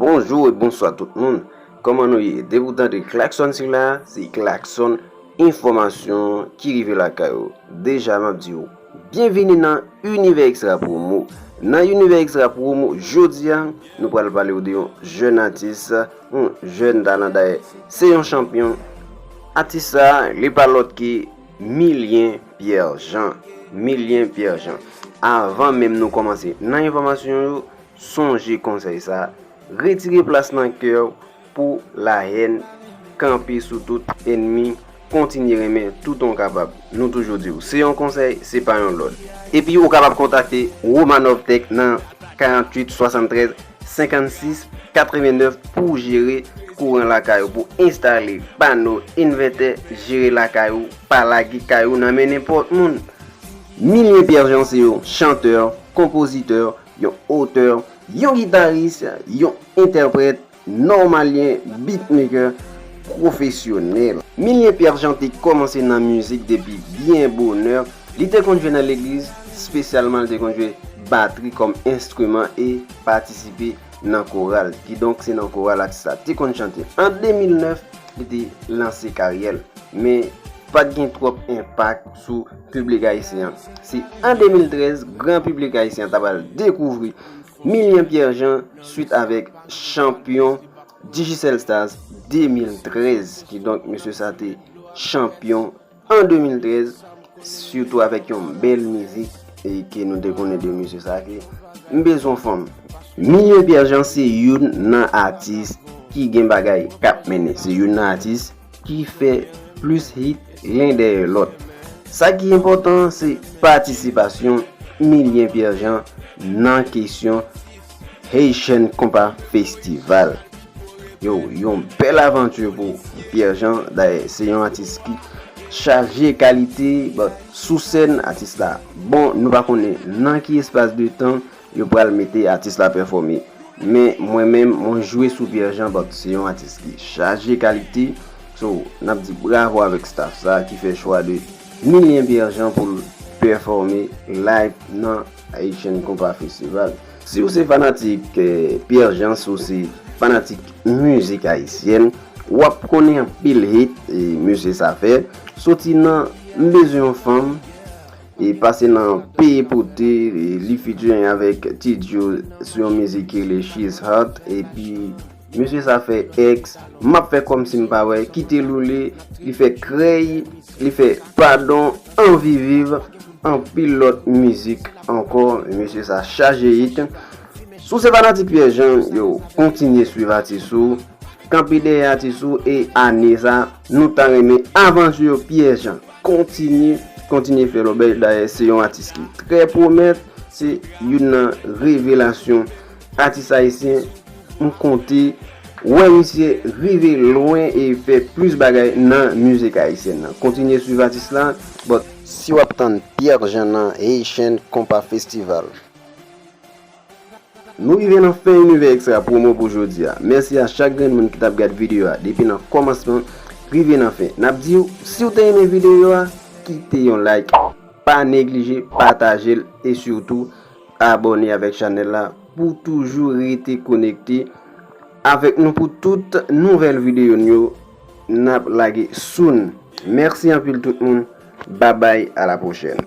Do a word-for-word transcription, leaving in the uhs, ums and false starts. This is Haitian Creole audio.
Bonjou e bonswa tout moun. Kòman nou ye? Depi w tande klaksòn sila, se klaksòn enfòmasyon ki rive lakay ou. Deja m ap di w, byenvini nan Univers Extra Promo. Nan Univers Extra Promo, jodi a, nou pral pale w de yon jèn atis, yon jèn talan dayè. Se yon chanpyon. Atis sa, li pa lòt ke Milien Pierre Jean. Milien Pierre Jean. Avan menm nou kòmanse nan enfòmasyon yo, sonje konsèy sa. Retire plas nan kè w pou lahèn, kanpe sou tout ènmi, kontinye renmen toutan w kapab. Nou toujou di w, se yon konsèy, se pa yon lòd. Epi ou kapab kontakte Romanov Tech nan karanntuit swasanntrèz senkannsis katrevennèf pou jere kouran lakay ou, pou enstale pano, envètè, jere lakay ou, pa lage kay ou nan men nenpòt moun. Milien Pierre Jean se yon chantè, konpozitè, yon otè, yon gitaris, yon entèprèt, nòmalyen, beatmaker pwofesyonèl. Milien Pierre Jean te kòmanse nan mizik depi byen bonè. Li te konn jwe nan legliz, espesyalman li te konn jwe batri kòm enstriman e patisipe nan koral. Kidonk, se nan koral atis la te konn chante. An de mil nèf, li te lanse karyè l. Men, pa t gen twòp enpak sou piblik ayisyen an. Se an de mil trèz, gran piblik ayisyen an ta pral dekouvri Milien Pierre Jean swit avèk chanpyon Digicel Stars de mil trèz. Kidonk, mesye sa te chanpyon an de mil trèz, sitou avèk yon bèl mizik e ke nou te konnen de mesye sa ke M bezwen fanm. Milien Pierre Jean se youn nan atis ki gen bagay k ap mennen. Se youn nan atis ki fè plis hit len dèyè lòt. Sa ki enpòtan an, se patisipasyon Milien Pierre Jean nan kesyon Haitian Compas Festival. Yo, yon bèl avanti pou Pierre Jean. Dayè, se yon atis ki chaje kalite, but sou sèn, atis la bon, nou pa konnen nan ki espas de tan yo pral mete atis la pèfòme. Men mwen menm, mwen jwe sou Pierre Jean, but se yon atis ki chaje kalite. So, n ap di bravo avèk staff sa ki fè chwa de Milien Pierre Jean pou l pèfòme live nan Haitian Compas Festival. Si w se fanatik, eh, Pierre Jean, si w se fanatik mizik ayisyèn, w ap konnen anpil hit, eh, mesye sa fè. Soti nan M bezwen yon fanm, e pase nan Peye Pote, e li featuring avèk Ti Joe sou yon mizik ki rele She's Hot, epi mesye sa fè Ex, M ap fè kòmsi m pa wè, Kite Loule, li fè Krèy, li fè Padon, Anvi Viv, anpil lòt mizik ankò. Mesye sa chaje hit. Si w se fanatik Pierre Jean, yo, kontinye swiv atis ou, kanpe dèyè atis ou, e ane sa, nou ta renmen avanti yo Pierre Jean. Kontinye, kontinye fè lòbèy. Dayè, se yon atis ki trè pwomèt, se youn nan revelasyon atis ayisyen. M konte wè misye rive lwen e fè plis bagay nan mizik ayisyèn nan. Kontinye swiv atis la, but si w ap tann Pierre Jean nan Haitian Compas Festival. Nou rive nan fen Univers Extra Promo pou jodi a. Mèsi a chak grenn moun ki t ap gad videyo a depi nan kòmansman rive nan fen. N ap di w, si w te renmen videyo a, kite yon like, pa neglije pataje l e sitou abòne avèk chanèl la pou toujou rete konekte avèk nou pou tout nouvèl videyo n yo n ap lage soon. Mèsi anpil tout moun. Babay, a la pwochèn.